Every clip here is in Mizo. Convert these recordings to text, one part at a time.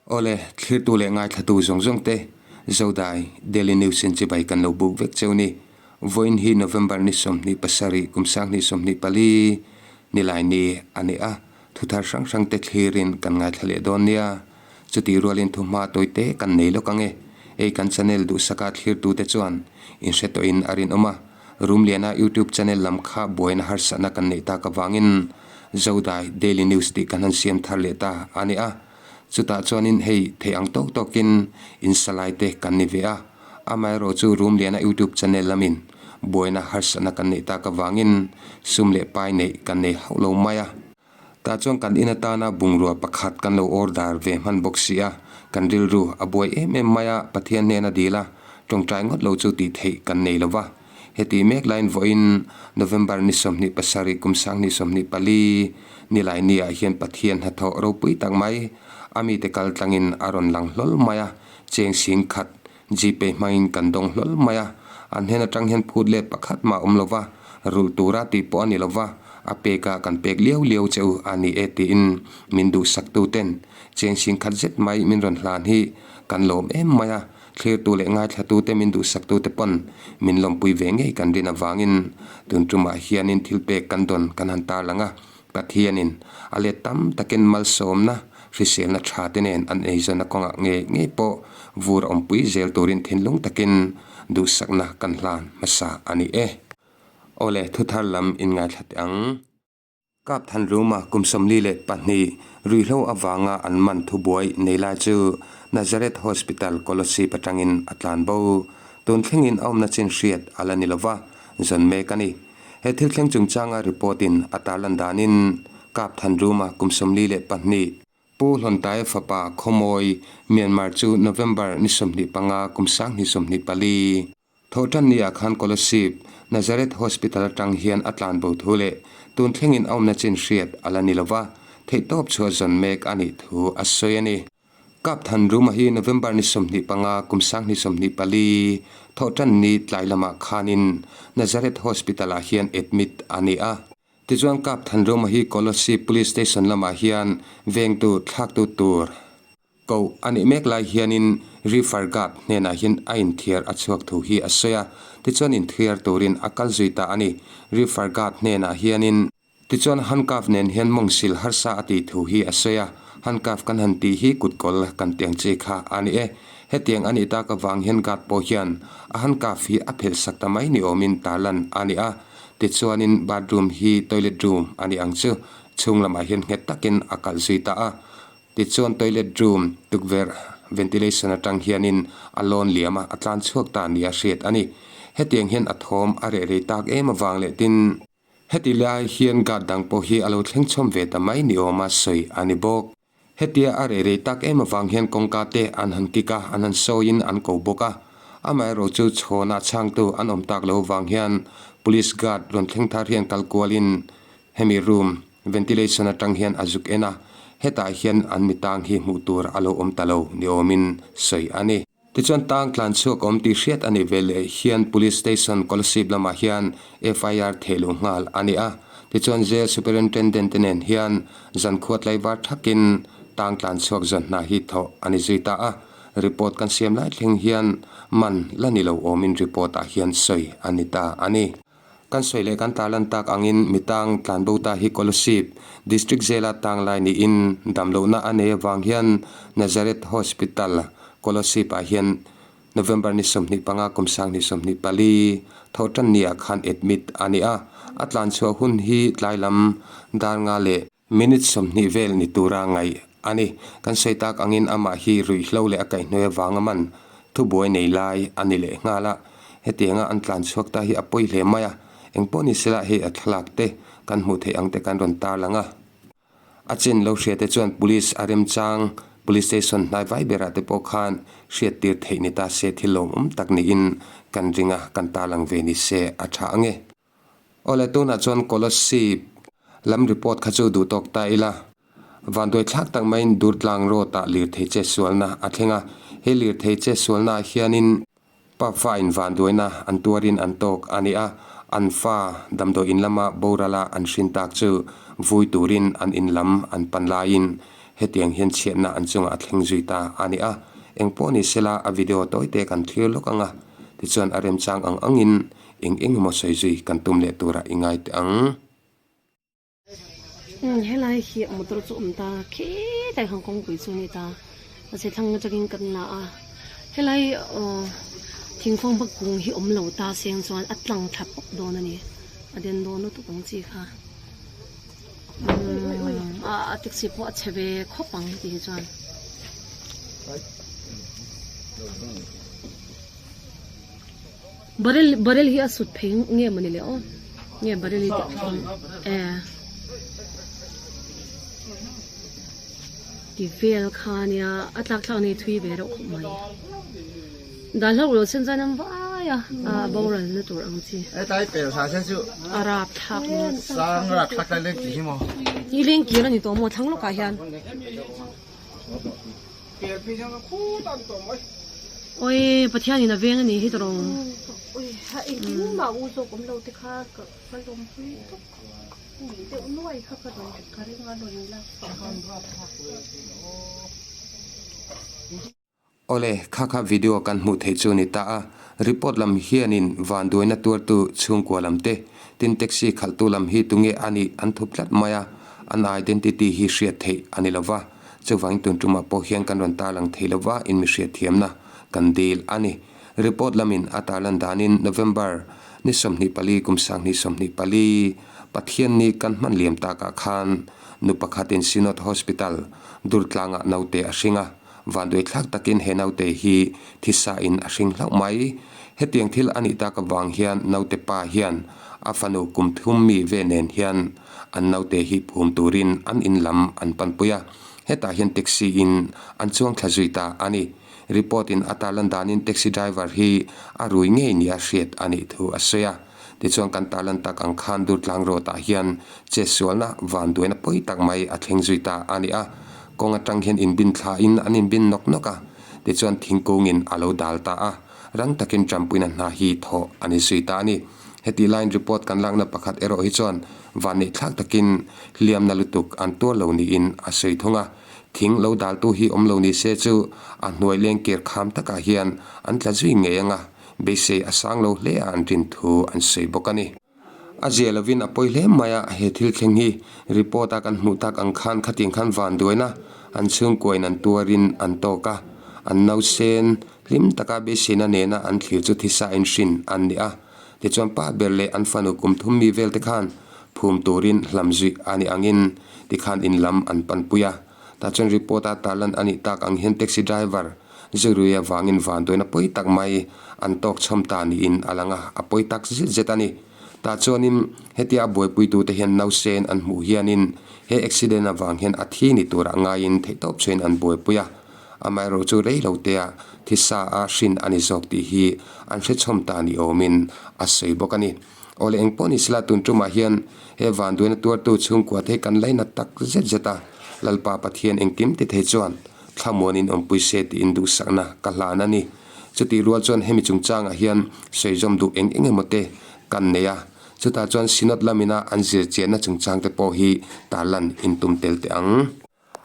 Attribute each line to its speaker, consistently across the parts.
Speaker 1: Awle, thlirtu leh ngaithlatu zawng zawng te, Zodai Daily News in chibai kan lo buk vek cheu ni. Vawiin hi November ni 27 kum 2024 nilai ni a ni a, thuthar hrang hrang te thlirin kan ngaithla leh dawn nia. Chutih rualin thuhma tawite kan nei lawk ang e. Ei kan channel duhsaka thlirtute chuan inhre tawhin a rinawm a. Rumliana YouTube channel lam kha buaina harsatna kan neih tak avangin Zodai Daily News tih kan han siam thar leh ta a ni a. Chutah chuanin hei theih ang tawk tawkin in salai te kan ni ve a, amaherawh chu Rumliana YouTube channel lamin buaina harsatna kan neih tak avangin sum leh pai neih kan nei hauh lo mai a. Tah chuan kan in atana bungrua pakhat kan lo order ve hman bawk si a, kan rilru a buai em em mai a, Pathian hnena dil a, tawngtai ngawt lo chu tih theih kan nei lo va. Heti mek laiin vawiin November ni 27 kum 2024 nilai niah hian Pathian hnathawh ropui tak mai a mite kal tlangin a rawn lang hlawl mai a, cheng sing khat Gpay hmangin kan dawng hlawl mai a, an hnen atang hian phut let pakhat mah awm lova, rulh tura tih pawh a ni lova, a peka kan pek liau liau che u a ni e tiin min duhsaktu ten cheng sing khat zet mai min rawn hlan hi kan lawm em mai a. Thlirtu leh ngaithlatute min duhsaktute pawn min lawmpui ve ngei kan rin avangin tun tumah hianin thil pek kan dawn kan han tarlang a, Pathianin a let tam takin malsawmna, hriselna tha te nen an eizawnna kawngah ngei ngei pawh vur a awmpui zel turin thinlung takin duhsakna kan hlan hmasa a ni e. Awle, thuthar lam in ngaithla teh ang. Kap Thanruma kum 42 ruihhlo avanga an man thubuai nei lai chu Nazareth Hospital Kolasib atangin a tlan bo. Tun thlengin a awmna chin hriat a la ni lova, zawn mek a ni. He thil thleng chungchanga report in a tarlan danin Kap Thanruma kum 42, Pu Hlawntaia fapa Khawmawi, Myanmar chu November ni 25 kum 2024, Thawhtan ni ah khan Kolasib, Nazareth Hospital atang hian a tlan bo thu leh tun thlengin a awmna chin hriat a la ni lova, theihtawp chhuah zawn mek a nih thu a sawi a ni. Kap Thanruma hi November ni 25 kum 2024 Thawhtan ni tlai lamah khanin Nazareth Hospital ah hian admit a ni a. Tichuan Kap Thanruma hi Kolasib Police Station lamah hian vengtu thlaktu tur Koh a nih mek lai hianin Reefer Guard hnenah hian a inthiar a chhuak thu hi a sawi a, tichuan inthiar turin a kal zui ta a ni. Reefer Guard hnenah hianin. Tichuan handcuff nen hian mawng sil harsa a tih thu hi a sawi a, handcuff kan han tih hi kutkawl kan tiang chi kha a ni e. Hetiang a nih tak avang hian guard pawh hian a handcuff hi a phelh sak ta mai ni awmin tarlan a ni a, tichuanin bathroom hi toilet room a ni ang chu chhung lamah hian nghet takin a kalh zui ta a. Tichuan toilet room tukverh ventilation atang hianin a lawn liam a, a tlan chhuak ta nia hriat a ni. Hetiang hian a thawm a reh rei tak em avang leh tin, heti lai hian guard dang pawh hi a lo thleng chhawm ve ta mai ni awma sawi a ni bawk. Hetia a reh rei tak em avang hian kawngka te an han kik a, an han sawiin an ko bawk a. Amaherawh chu chhawnah chhangtu an awm tak lo vang hian police guard rawn thleng thar hian kal kualin Hemi room ventilation atang hian a zuk en a, hetah hian an mi tang hi hmuh tur a lo awm ta lo ni awmin sawi a ni. Tichuan tang tlan chhuak awm tih hriat a nih veleh hian Police Station Kolasib lamah hian FIR theh luh nghal a ni a. Tichuan Jail Superintendent te nen hian zankhua tlaivar thakin tang tlan chhuak zawn hna hi thawh a ni zui ta a. Report kan siam lai thleng hian man la ni lo awmin report ah hian sawi a ni ta a ni. Kan sawi leh kan tarlan tak angin mitang tlanbo ta hi Kolasib District Jail-a tang lai niin damlohna a nei avang hian Nazareth Hospital, Kolasib-ah hian November ni 25 kum 2024 thawhtan niah khan admit a ni a. A tlanchhuah hun hi tlai lam dar nga leh minute 20 vel ni tura ngaih a ni. Kan sawi tak angin amah hi ruihhlo leh a kaihhnuai avanga man thubuai nei lai a ni leh nghal a. Hetianga an tlan chhuak ta hi a pawi hle mai a, engpawh ni sela hei a thlalak te kan hmuh theih ang te kan rawn tarlang a. A chen lo hria te chuan police a remchang police station hnai vai berah te pawh khan hriat tir theih ni ta se thil lawmawm tak niin kan ring a, kan tarlang ve ni se a tha ang e. Awle tunah chuan Kolasib lam report kha chu duh tawk ta ila. Vanduai thlak tak maiin Durtlang road ah lirthei che sualna a thleng a, he lirthei che sualna ah hianin pa fa in vanduaina an tuarin an tawk a ni a, an fa damdawi in lama boral a an hrin tak chu vui turin an in lam an pan laiin. Hetiang hian chhiatna an chungah a thleng zui ta a ni a, engpawh ni sela a video tawite kan thlir lawk ang a, tichuan a remchang ang angin eng eng emaw sawi zui kan tum leh turah i ngai teh ang.
Speaker 2: Umm helai hi motor chu awm ta khitlai khan kawngpui chu a ni ta mahse thlang atangin kan la a helai aw thingfang hma kung hi awm lo ta seng chuan a tlang thla pawp dawn a ni a den dawn lutuk ang chi kha. Umm a taxi pawh a chhe ve khawp ang tih hi chuan. Barrel barrel hi a sut phei nge mawni le aw nge barrel hi e ti vel kha nia a tlak thlak nei thui ve reuh khawp mai. Dan hlauh lo sen chuan an vai a, a boral na tur ang chi.
Speaker 3: Hetlai pel sa se chu.
Speaker 2: A rap thlak maw.
Speaker 3: Sang rap thlak lai leng kir hi maw.
Speaker 2: Hi leng kir a ni tawh maw thlang lawkah hian. Oi Pathian in a veng a ni hi tawrh.
Speaker 4: Oi ha engtin mah u zawk awm lo te kha ka lawmpui tawp nih deuh nuai kha ka rawn ka ring a rawn lak.
Speaker 1: Awle, kha kha video kan hmuh theih chu ni ta a, report lam hianin vanduaina tuartu chhungkua lam te, tin taxi khalhtu lam hi tunge a nih an thup tlat mai a, an identity hi hriat theih a ni lova, chuvangin tun tumah pawh hian kan rawn tarlang thei lova in mi hriatthiamna kan dil a ni. Report lamin a tarlan danin November ni 24 kum 2024 Pathianni kan hman liam takah khan nu pakhatin Synod Hospital Durtlangah naute a hring a, Vanduaithlak takin he naute hi thisa in a hring hlauh mai. Hetiang thil a nih tak avang hian naute pa hian a fanu kum thum mi ve nen hian an naute hi phum turin an in lam an panpui a, hetah hian taxi in an chuang thla zui ta a ni. Report in a tarlan danin taxi driver hi a rui ngei nia hriat a nih thu a sawi a. Tichuan kan tarlan tak ang khan Durtlang Road ah hian chetsualna vanduaina pawi tak mai a thleng zui ta a ni a. Kawng atang hian inbin thlain an inbin nawk nawk a, tichuan thingkungin a lo dal ta a, rang takin Trampuina hna hi thawh a ni zui ta a ni. Hetih laiin report kan lakna pakhat erawh hi chuan vanneihthlak takin hliamna lutuk an tuar lo niin a sawi thung a. Thing lo daltu hi awm lo ni se chu a hnuai lengkir kham takah hian an tla zui ngei ang a, Beisei a sang lo hle a an rin thu an sawi bawk a ni. A zia lovin a pawi hle mai a, he thil thleng hi report a kan hmuh tak ang khan khatiang khan vanduaina an chhungkuain an tuarin an tawk a, an nausen hlim taka beiseina nena an thlir chu thisa inhrin an ni a. Tichuan pa ber leh an fanu kum thum mi vel te khan phum turin hlam zuih a ni angin tikhan in lam an panpui a. Tah chuan report a tarlan a nih tak ang hian taxi driver Zirui avangin vanduaina pawi tak mai an tawk chhawm ta niin a lang a, a pawi tak zet zet a ni. Tah chuanin hetia a buaipuitute hian nausen an hmuh hianin he accident avang hian a thi ni turah ngaiin theihtawp chuain an buaipui a, amaherawh chu rei lo tea thisa a hrin a ni zawk tih hi an hre chhawm ta ni awmin a sawi bawk a ni. Awle engpawh ni sela tun tumah hian he vanduaina tuartu chhungkua te hi kan lainat tak zet zet a, Lalpa Pathian engkim ti thei chuan Thlamuanin awmpui se tiin duhsakna ka hlan a ni. Chutih rual chuan hemi chungchangah hian sawi zawm duh eng eng emaw te kan nei a, chutah chuan Synod lamina an zirchianna chungchang te pawh hi tarlan intum tel teh ang.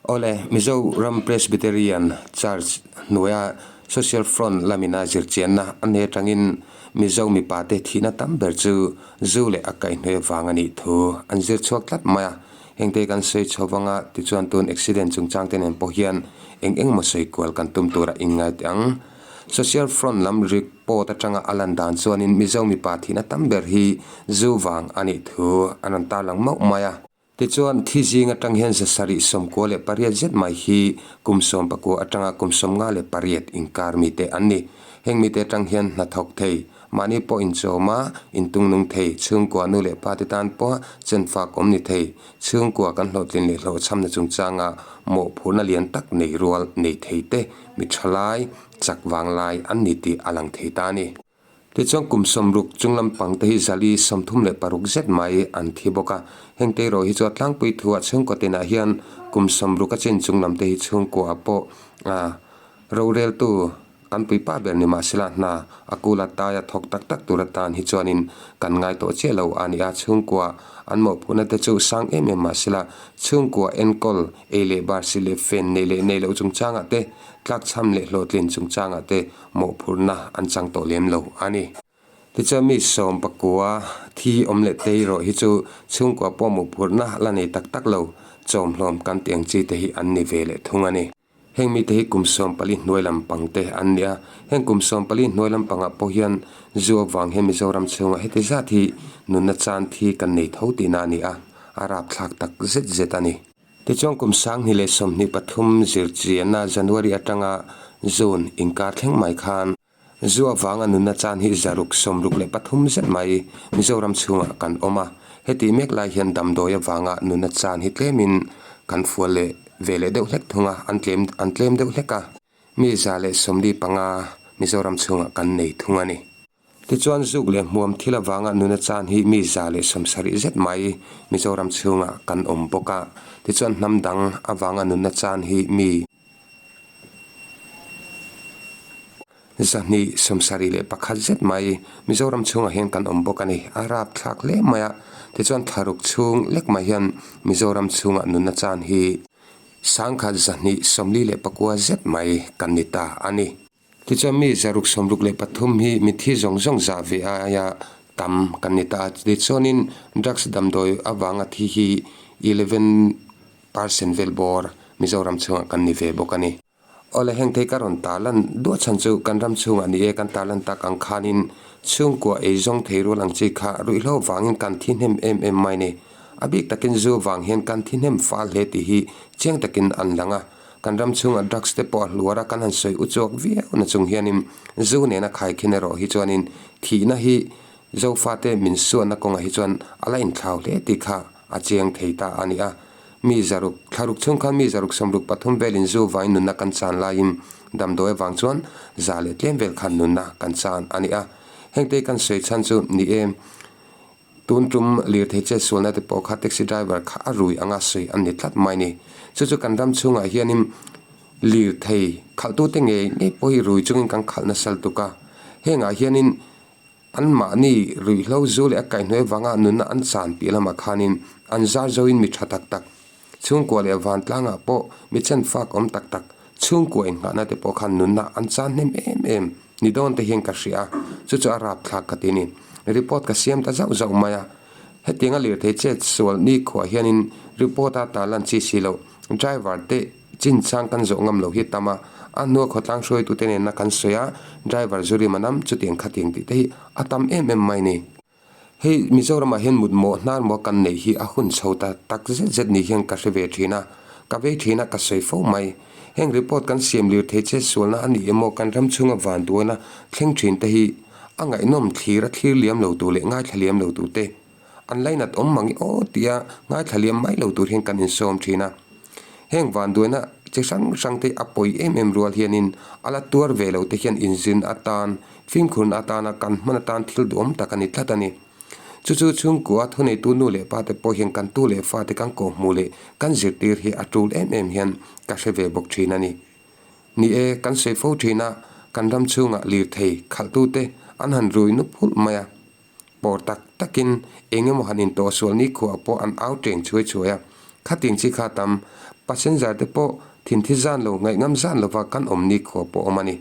Speaker 1: Awle, Mizoram Presbyterian Church hnuaia Social Front lamina zirchianna a nei atangin Mizo mipate thihna tam ber chu zu leh a kaihhnawih avang a nih thu an zir chhuak tlat mai a. Hengte kan sawi chho vang a, tichuan tun accident chungchang te nen pawh hian eng eng maw sawi kual kan tum turah inngai teh ang. Social front lam report atanga a lan dan chuanin Mizo mipa thihna tam ber hi zu vang a nih thu an rawn tarlang mauh mai a. Tichuan thi zing atang hian 798 zet mai hi kum 19 atanga kum 58 inkar mite an ni. Heng mite atang hian hnathawk thei Mahni pawh inchawm a, intungnung thei, chhungkua nu leh pa te tan pawh chenfak awm ni thei, chhungkua kan hlawhtlin leh hlawhchhamna chungchanga mawhphurhna lian tak nei rual nei thei te, mi thalai, chak vanglai an ni tih a lang thei ta a ni. Tichuan kum 60 chung lampang te hi zali 36 zet mai an thi bawk a, heng te erawh hi chu a tlangpui thuah chhungkaw tinah hian kum 60 a chin chung lam te hi chhungkua pawh roreltu. Kan puipa ber ni mahsela hna a kula taia thawk tak tak tur atan hi chuanin kan ngai tawh chiah lo a ni a, chhungkua an mawhphurhna te chu sang em em mahsela chhungkua enkawl ei leh bar si leh fen nei leh nei loh chungchangah te, tlakchham leh hlawhtlin chungchangah te mawhphurhna an chang tawh lem lo a ni. Tichuan mi 19 thi awm leh tei erawh hi chu chhungkua pawh mawhphurhna la nei tak tak lo, chawmhlawm kan tih ang chi te hi an ni ve leh thung a ni. Heng mite hi kum 14 hnuai lampang te an ni a, heng kum 14 hnuai lampangah pawh hian zu avang hian Mizoram chhungah heti zat hi nunna chan thi kan nei tho tihna a ni a, a rapthlak tak zet zet a ni. Tichuan kum 2023 zirchianna January atanga June inkar thleng mai khan, Zu avanga nunna chan hi 663 zet mai Mizoram chhungah kan awm a, hetih mek lai hian damdawi avanga nunna chan hi tlemin kan fual leh ve leh deuh hlek thung a, an tlem an tlem deuh hlek a, mi 145 Mizoram chhungah kan nei thung a ni. Tichuan zuk leh hmuam thil avanga nunna chan hi mi 170 zet mai Mizoram chhungah kan awm bawk a, tichuan hnam dang avanga nunna chan hi mi. 271 zet mai Mizoram chhungah hian kan awm bawk a ni. A rapthlak hle mai a, tichuan thlaruk chhung lek mai hian Mizoram chhungah nunna chan hi 1249 zet mai kan ni ta a ni. Tichuan mi 663 hi mithi zawng zawng zah ve aia tam kan ni ta a, tichuanin drugs damdawi avanga thi hi 11 percent vel bawr Mizoram chhungah kan ni ve bawk a ni. Awle heng thei ka rawn tarlan duah chhan chu kan ram chhungah ni e kan tarlan tak ang khanin chhungkua ei zawng thei rual ang chi kha ruihhlo vangin kan thi hnem em em mai ni. A bik takin zu vang hian kan thi hnem fal hle tih hi chiang takin an lang a. Kan ram chhungah drugs te pawh a hluar a kan han sawi u chhuak viau na chung hianin zu nena khaikhin erawh hi chuanin thihna hi Zofate min suanna kawngah hi chuan a la inthlau hle tih kha a chiang thei ta a ni a. Mi zaruk, thlaruk chhung khan mi 663 velin zu vain nunna kan chan laiin damdawi avang chuan za leh tlem vel khan nunna kan chan a ni a. Hengte kan sawi chhan chu ni e, tun tum lirthei chet sualna te pawh kha taxi driver kha a rui anga sawi an ni tlat mai ni. Chu chu kan ram chhungah hianin lirthei khalhtute ngei ngei pawh hi rui chungin kan khalh nasal tuk a. Hengah hianin Anmahni ruihhlo zu leh a kaihhnuai vanga nunna an chan piah lamah khanin an zar zoin mi tha tak tak, chhungkua leh vantlangah pawh mi chen fak awm tak tak, chhungkua inngahna te pawh khan nunna an chan hnem em em ni dawn te hian ka hria a, chu chu a rapthlak ka ti ni. Report ka siam ta zauh zauh mai a, hetianga lirthei chet sual nikhuah hianin report a tarlan chi si loh, driver te Chinchang kan zawh ngam lo hi tam a, a hnua khawtlang hruaitute nena kan sawi a, driver zu rim a nam, chutiang khatiang tih te hi a tam em em mai ni. Hei Mizoramah hian mut mawh hnar maw kan neih hi a hun chho ta tak zet zet ni hian ka hre ve thin a, ka vei thin a, ka sawi fo mai. Heng report kan siam lir thei che sualna a ni emaw kan ram chhunga van duana thleng thin te hi a ngaihnawm thlir a thlir liam lo tur leh ngaithla liam lo tur te An lainat awm mang i aw tia ngaithla liam mai lo tur hian kan insawm thin a. Heng vanduaina chi hrang hrang te a pawi em em rual hianin a la tuar ve lo te hian inzin atan, fimkhurna atana kan hman atan thil duhawm tak a ni tlat a ni. Chu chu chhungkua thuneitu nu leh pa te pawh hian kan tu leh fa te kan kawhhmuh leh kan zirtir hi a tul em em hian ka hre ve bawk thin a ni. Ni e, kan sawi fo thin a, kan ram chhungah lirthei khalhtute an han rui nup hulh mai a. Pawr tak takin eng emaw han intawh sual nikhuah pawh an au teng chhuai chhuai a, khatiang chi kha tam passenger te pawh thinthi zan lo ngaih ngam zan lova kan awm nikhuah pawh awm a ni.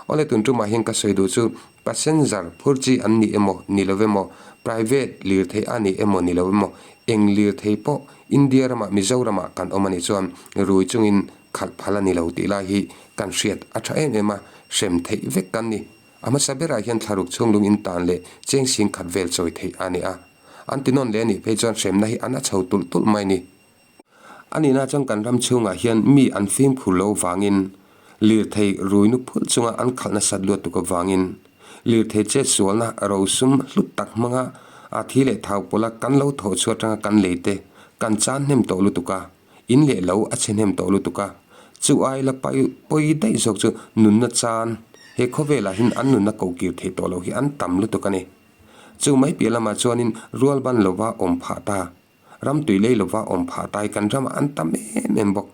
Speaker 1: Awle tun tumah hian ka sawi duh chu passenger phur chi an ni emaw ni lo emaw, private lirthei a ni emaw ni lo emaw, eng lirthei pawh India ramah Mizoramah kan awm a nih chuan rui chungin khalh phal a ni lo tih lai hi kan hriat a tha em em a, hrem theih vek kan ni. A hmasa berah hian thlaruk chhunglung in tan leh cheng sing khat vel chawi theih a ni a. An ti nawn leh a nih phei chuan hremna hi an a chho tulh tulh mai ni. A nihna chuan kan ram chhungah hian mi an fimkhur lo vangin lirthei rui nu phulh chunga an khalh nasat luat tuk avangin lirthei chet sualna rosum hlut tak hmanga a thi leh thau pawlha kan lo thawh chhuah atanga kan lei te kan chan hnem tawh lutuk a. In leh lo a chhe hnem tawh lutuk a, chu ai la pai pawi daih zawk chu nunna chan he khawvelah hian an nunna ko kir theih tawh loh hi an tam lutuk a ni. Chu mai piah lamah chuanin rual ban lova awm phah ta, ram tui lei lova awm phah ta hi kan ramah an tam em em bawk.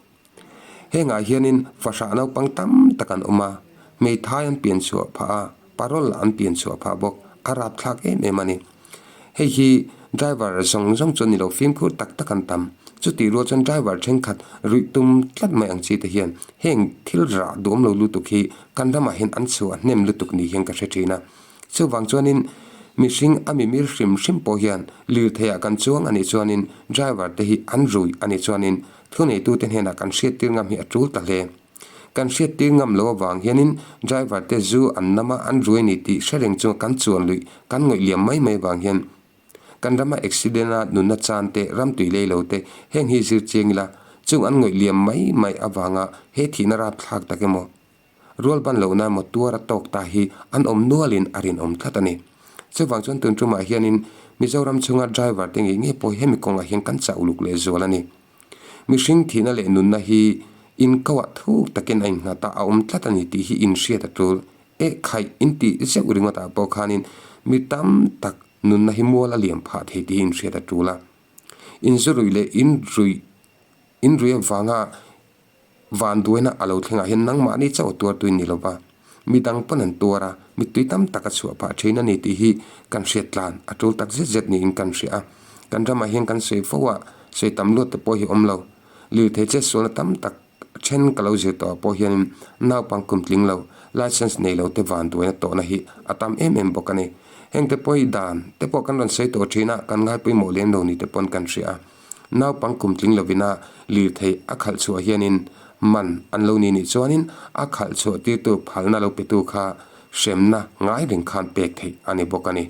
Speaker 1: Hengah hianin fahrah naupang tam tak an awm a. Hmeithai an pian chhuah phah a, parol an pian chhuah phah bawk. A rapthlak em em a ni. Hei hi driver zawng zawng chu a ni lo, fimkhur tak tak an tam. Chutih rual chuan driver thenkhat ruih tum tlat mai ang chi te hian heng thil rah duhawm lo lutuk hi kan ramah hian an chhuah hnem lutuk ni hian ka hre thin a. Chuvang chuanin mihring a mimir hrim hrim pawh hian lirtheiah kan chuang a nih chuanin driver te hi an rui a nih chuanin thuneitute hnenah kan hriattir ngam hi a tul ta hle. Kan hriattir ngam lo avang hianin driver te zu an nam a an rui a ni tih hre reng chunga kan chuan luih kan ngawih liam mai mai vang hian kan rama accident a nunna chan te ram tui lei lo te heng hi zir chiang ila chung an ngawih liam mai mai avanga he thihna rapthlak tak emaw Rual ban lohna emaw tuar a tawk ta hi an awm nualin a rinawm tlat a ni. Chuvang chuan tun tumah hianin Mizoram chhunga driver te ngei ngei pawh hemi kawngah hian kan chah uluk leh zual a ni. Mihring thihna leh nunna hi inkauah thuk takin a innghat a, a awm tlat a ni tih hi inhriat a tul. Eh khaih intih zeuh ringawtah pawh khanin mi tam tak nunna hi mual a liam phah thei tih hi inhriat a tul a. Inzuruih leh inruih inruih avanga Vanduaina a lo thlengah hian nangmahni chauh a tuartu in ni lo va, mi dang pawn an tuar a, mittui tam tak a chhuah phah thin a ni tih hi kan hriat tlan a tul tak zet zet niin kan hria a. Kan ramah hian kan sawi fo a, sawi tam luat te pawh hi awm lo. Lirthei che sualna tam tak then ka lo zir tawh ah pawh hianin naupang kum tling lo, license nei lo te vanduaina tawhna hi a tam em em bawk a ni. Heng te pawh hi dan te pawh kan rawn sawi tawh thin a, kan ngaipawimawh lem lo ni te pawn kan hria a. Naupang kum tling lovina lirthei a khalh chhuah hianin man an lo ni nih chuanin a khalh chhuah tirtu phalna lo petu kha hremna ngai reng khan pek theih a ni bawk a ni.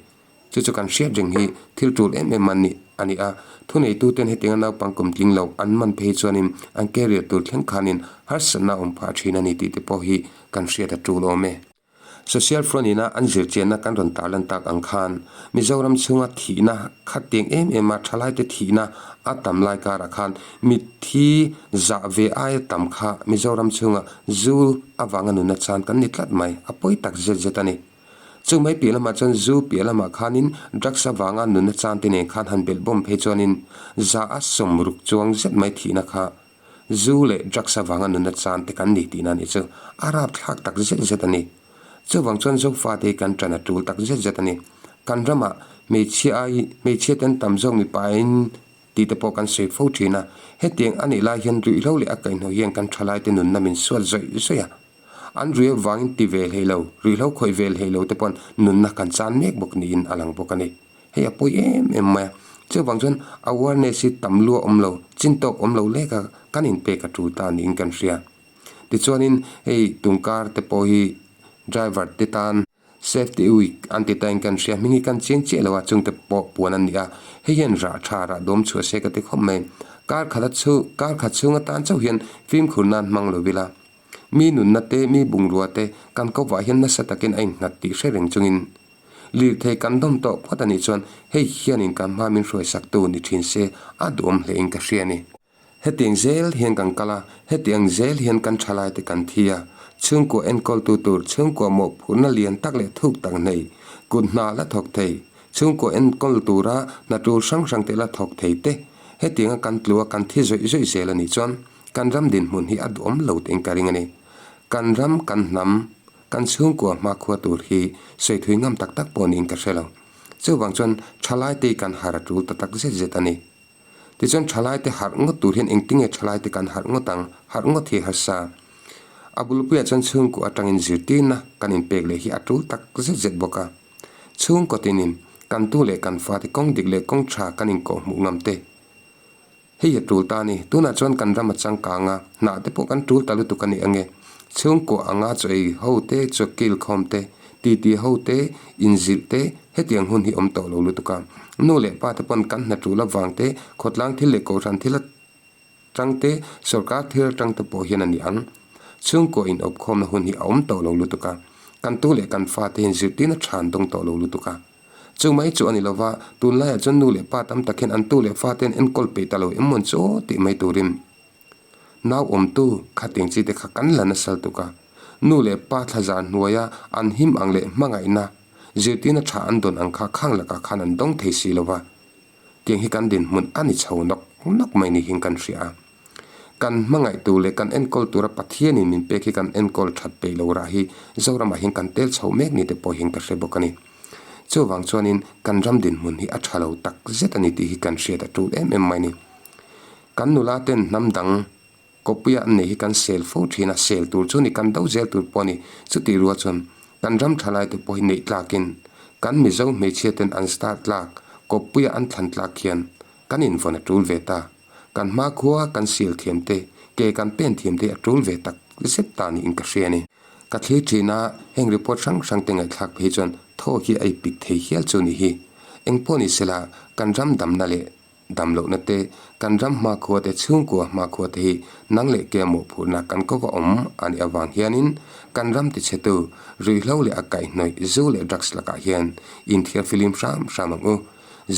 Speaker 1: Chu chu kan hriat reng hi thil tul em em an nih a ni a, thuneituten hetianga naupang kum tling lo an man phei chuanin an career tur thleng khanin harsatna a awm phah thin a ni tih te pawh hi kan hriat a tul awm e. Social Front ina an zirchianna kan rawn tarlan tak ang khan Mizoram chhunga thihna khat tiang em em a thalaite thihna a tam lai karah khan mitthi zah ve aia tam kha Mizoram chhunga zu avanga nunna chan kan ni tlat mai, a pawi tak zet zet a ni. Chu mai piah lamah chuan zu piah lamah khanin drugs avanga nunna chan te nen khan han belh bawm phei chuanin zah a sawmruk chuang zet mai thihna kha Zu leh drugs avanga nunna chan te kan ni tihna nih chu a rapthlak tak zet zet a ni. Chuvang chuan Zofate hi kan ṭan a ṭul tak zet zet a ni. Kan ramah hmeichhia ai hmeichhia te an tam zawk mipain tih te pawh kan sawi fo ṭhin a. Hetiang a nih lai hian ruihhlo leh a kaihhnawh hian kan ṭhalaite nunna min suat zawih zawih a. An ruih avangin ti ve hlei lo, ruihhlo khawih vel hlei lo te paw'n nunna kan chan mek bawk niin a lang bawk a ni. Hei a pawi em em mai a, chuvang chuan awareness hi tam lua awm lo, chin tawk awm lo lek a kan inpek a tul ta niin kan hria. Tichuanin hei tungkar te pawh hi driver te tan safety week an ti tain kan hria, hming hi kan chiang chiah lo a, chungte pawh puan an ni a, hei hian rah tha rah dawm chhuah se ka ti khawp mai. Kar khat a chhu kar khat chhung atan chauh hian fimkhur nan hmang lo ila, mi nunna te mi bungrua te kan kovah hian nasa takin a innghat tih hre reng chungin Lirthei kan dawm tawh phawt a nih chuan hei hianin kan hma min hruaisaktu ni thin se a duhawm hlein ka hria a ni. Hetiang zel hian kan kal a, hetiang zel hian kan thalaite kan thi a, chhungkua enkawltu tur chhungkua mawhphurhna lian tak leh thuk tak nei, kut hna la thawk thei, chhungkua enkawl tura hna tul hrang hrang te la thawk thei te, hetianga kan tlu a kan thi zawih zawih zel a nih chuan kan ram dinhmun hi a duhawm lo tiin ka ring a ni. Kan ram, kan hnam, Kan chhungkua hmakhua tur hi sawi thui ngam tak tak pawh niin ka hre lo. Chuvang chuan thalaite hi kan harh a tul ta tak zet zet a ni. Tichuan thalaite harh ngawt tur hian engtinge thalaite kan harh ngawt ang, harh ngawt hi harsa. A bulpuiah chuan chhungkua atangin zirtirna kan inpek leh hi a tul tak zet zet bawk a. Chhungkaw tinin kan tu leh kan fate kawng dik leh kawng tha kan inkawhhmuh ngam te. Hei a tul ta a ni. Tunah chuan kan ram a changkang a, hnah te pawh kan tul ta lutuk a ni ange. Chhungkua anga chaw ei ho te, chaw kil khawm te, titi ho te, inzilh te, hetiang hun hi awm tawh lo lutuk a. Nu leh pa te pawn kan hna tul avang te, khawtlang thil leh kohhran thil atang te, sorkar thil atang te pawh hian a ni ang. Chhungkua inawpkhawmna hun hi a awm tawh lo lutuk a. Kan tu leh kan fate hian zirtirna tha an dawng tawh lo lutuk a. Chu mai chu a ni lova, tunlaiah chuan nu leh pa tam tak hian an tu leh fate an enkawl peih ta lo em mawn chu tih mai turin nau awmtu khating chi te kha kan la nasal tuk a. Nu leh pa thlazar hnuaia an him ang leh hmangaihna zirtirna tha an dawn ang kha khang lakah khan an dawng thei si lova, tiang hi kan dinhmun a ni chho nawk nawk mai ni hian kan hria a. Kan hmangaih tur leh kan enkawl tura Pathianin min pek hi kan enkawl that peih lo rah hi Zoramah hian kan tel chho mek ni te pawh hian ka hre bawk a ni. Chuvang chuanin kan ram dinhmun hi a tha lo tak zet a ni tih hi kan hriat a tul em em mai a ni. Kan nula ten hnam dang kawpuia an neih hi kan sel fo thin a, sel tur chu ni kan do zel tur pawh a ni. Chutih rual chuan kan ram thalai te pawh hi neih tlakin kan Mizo hmeichhia ten an star tlak kawpuia an thlan tlak hian kan invawn a tul ve ta. Kan hmakhua kan sial thiam te, ke kan pen thiam te a tul ve tak zet ta niin ka hria a ni. Ka thlir thin a, heng report hrang hrang te ngaihthlak phei chuan thaw hi a ipik thei hial chu ni hi. Engpawh ni sela, kan ram damna leh dam lohna te, kan ram hmakhua te, chhungkua hmakhua te hi nang leh ke mawhphurhna kan ko va awm a nih avang hianin kan ram tichhetu ruihhlo leh a kaihhnawih zu leh drugs lakah hian inthiarfilim hram hram ang u.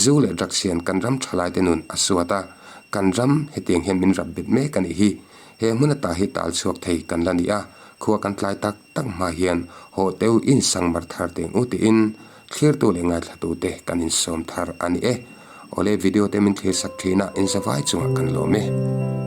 Speaker 1: Zu leh drugs hian kan ram thalaite nun a suat a, kan ram hetiang hian min rap bet mek a nih hi. He hmun ata hi tal chhuak thei kan la ni a, khua kan tlai tak tak hma hian haw teu insangmar thar teng u tiin thlirtu leh ngaithlatute kan insawm thar a ni e. Awle video te min thlir sak thin a, inzavai chungah kan lawm e.